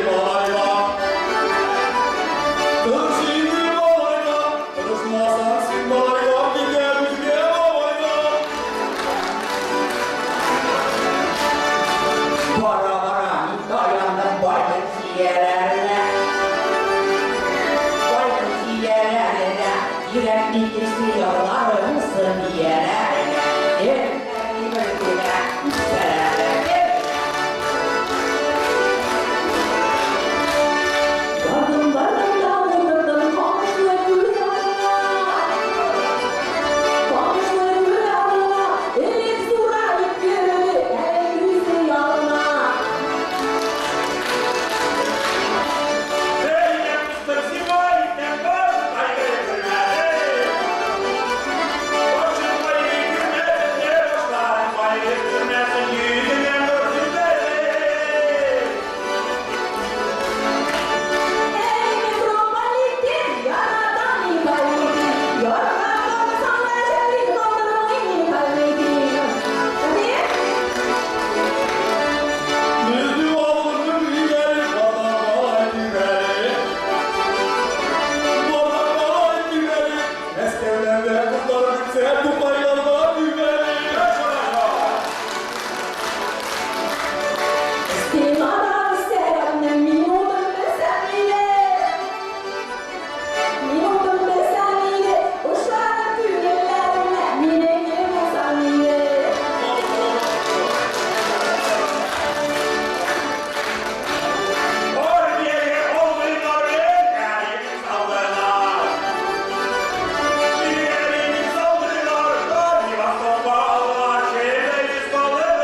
Малайга. Тыныч инде, малайга, тырышмасаң син, малайга, китәм үзгә бабайга. Бара-бара мин таяндым байның чияләренә. Байның чияләренә, кирәкми кеше ярлары булсын ияләренә. Этләр бер генә, үпкәләре бер генә. Бардым, бардым да утырдым камышлы күл янына. Камышлы күл янына, элек зураеп йөрде, әле күзе ялына. Әйдә, дустым, сиңа әйтәм, баш кайгы күрмәдем. Башың кайгы күрмәсен, дә башларың кайгы күрмәсен, йөзеңә нур сирпәсен. Эй, митрополитен, яратам Ипполитин, ярга барсаң да җәлил калдырмый Ипполитин. Әни? Безнең авылның өйләре базарга түбәле. Базарга түбәле. Мәскәүләрдә кызлар бетсә, Тукайларда түбәле. Стенадан сәламне мин утын белсәм иде. Мин утын белсәм иде, ошады күңелләремә, минеке булсам иде. Армиягә алдылар, Ленин салдылар. Ленин салдылар, Владивостокка алдылар, Шәһәргә салдылар.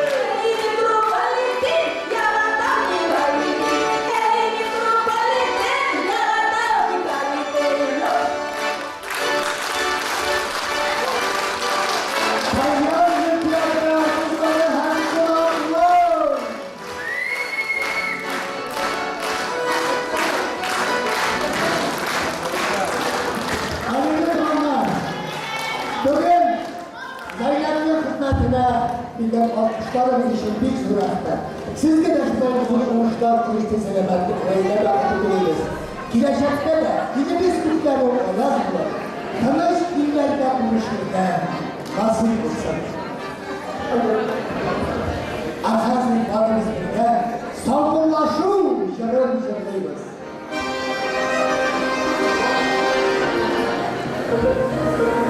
Эй, митрополитен, яратам Ипполитин. Эй, митрополитен, яратам Ипполитин. Тальян театры артистлары һәм кунаклар! Хәерле туганнар! Бүген Зәйнәпнең хезмәтенә минем алкышларым өчен бик зур рәхмәт. Сезгә дә шулай зур уңышлар, тиешле сәламәтлек, гаилә бәхете телибез. Киләчәктә дә илебез күкләре аяз булып, тыныч илләрдә күрешергә насыйп булсын. Ә хәзер барыбыз бергә саубуллашу җырын җырлыйбыз. Thank you.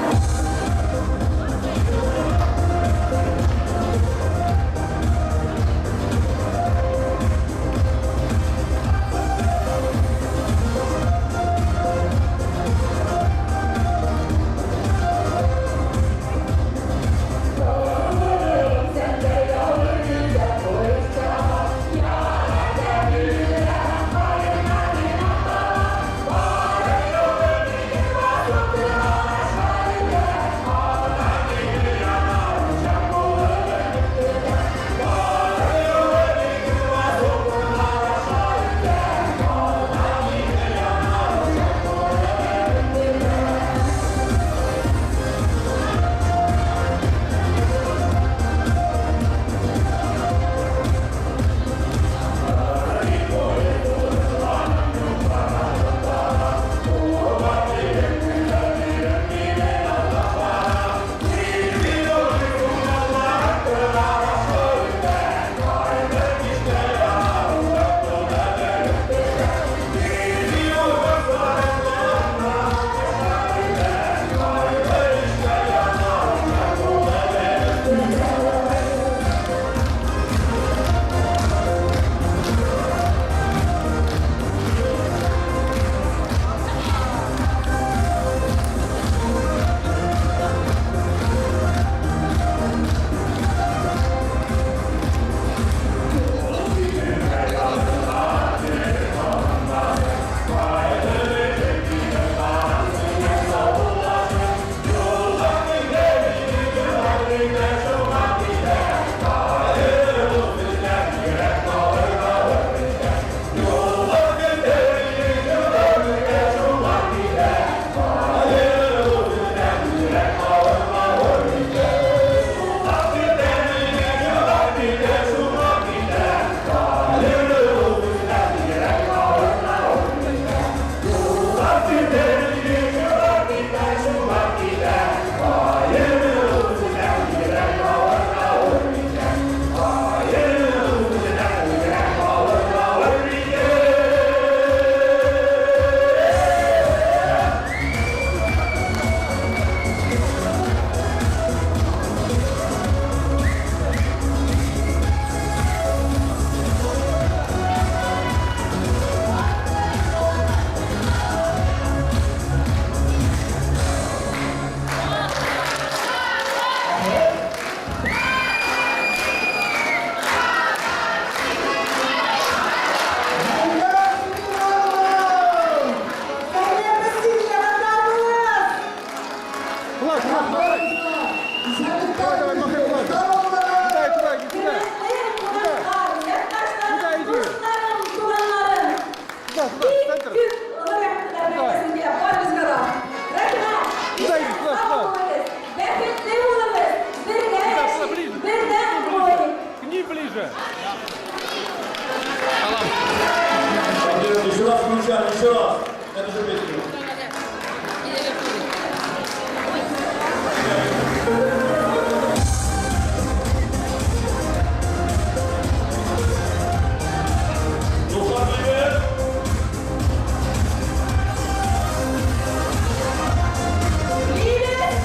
Туда, туда, Рәхмәт сезгә. Исәнлектә Давай, махай булыгыз. рукой. Сау булыгыз. Туда, туда, иди сюда. Хөрмәтле кунаклар, якташларым, Куда иди? дусларым, туганнарым. Туда, туда, Бик в центр. күп олы рәхмәтләр мәркәзендә барыгызга да. Рәхмәт. Куда иди, туда, Сау туда. булыгыз, бәхетле булыгыз, бергә Туда, туда, яшик, ближе. бердәм булыйк. К ним ближе. Еще раз включаем, еще раз. Эту же песню. Дуслар, привет! Привет!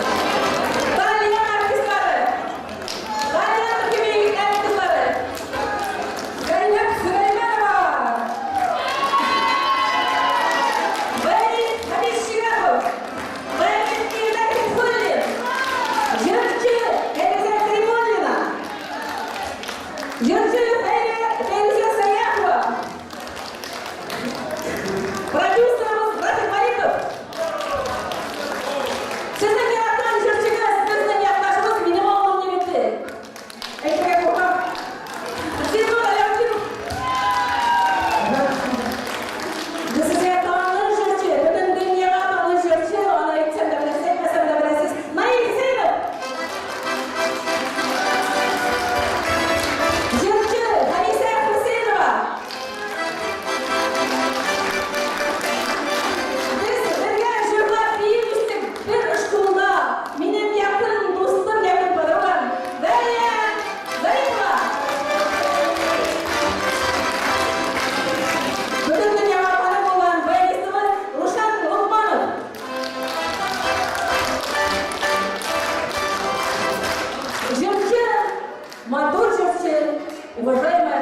Талия артистлары, Талия төркеме егетләре кызлары, Зәйнәп Сөләйманова, Вәлид Хәбис Шигапов, Вәлид Илдар Фәтхуллин, җырчы Фәйрүзә Кәримуллина, җырчы Фәйрүзә Сәяхова, продюсерыбыз Рафик Маликов. Сезнең яраткан җырчыгыз, безнең якташыбыз минем авылым егете. Әйтергә куркам. Зиннур Аләүтдинов. Без сезгә таныш җырчы, бөтен дөньяга таныш җырчы, аны әйтсәм дә беләсез, әйтмәсәм дә беләсез. Наил Хәсәнов. Җырчы Халисә Хусейнова. Без бергә җырлап биеп үстек бер школда. Минем якын дустым, якын подругам Дарья Зарипова. Бөтен дөньяга танык булган баянистыбыз Рушан Лукманов. Җырчы, матур җырчы, уважаемая